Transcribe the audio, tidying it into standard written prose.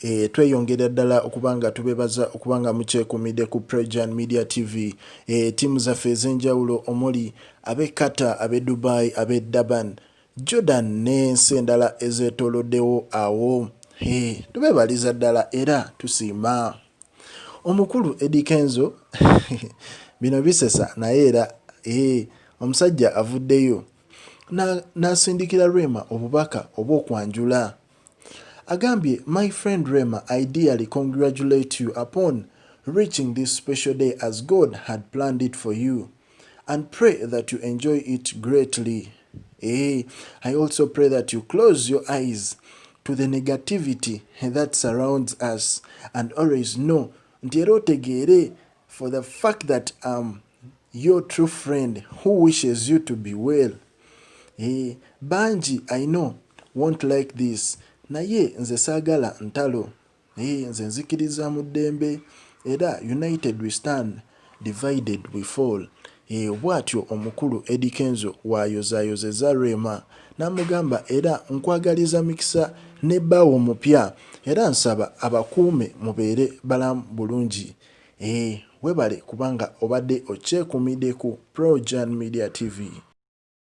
E, tweyongera ddala okuba nga tubebaza okuba nga mukyekumidde ku Prejan Media TV. E, ttiimu zaffe ez'enjawulo omuli ab'e Qatar, ab'e Dubai, ab'e Durban, Jordan n'ensi endala ezeetooloddewo awo. E, tubebaliza ddala era tusiima. Omukulu Eddy Kenzo bino bisesa naye era e, omusajja avuddeyo n'asindikira Rema obubaka obw'okwanjula. Agambye, "My friend Rema, I dearly congratulate you upon reaching this special day as God had planned it for you and pray that you enjoy it greatly. I also pray that you close your eyes to the negativity that surrounds us and always know nti era otegeere for the fact that I'm your true friend who wishes you to be well. Bangi I know won't like this, naye nze saagala ntalo. Nze nzikiriza mu ddembe era united we stand, divided we fall." Bw'atyo omukulu Eddy Kenzo w'ayozaayozezza Rema n'amugamba era nkwagaliza mikisa ne bbaawo omupya era nsaba abakuume mubeere balamu bulungi. Weebale kubanga obadde okyekumidde ku Projan Media TV.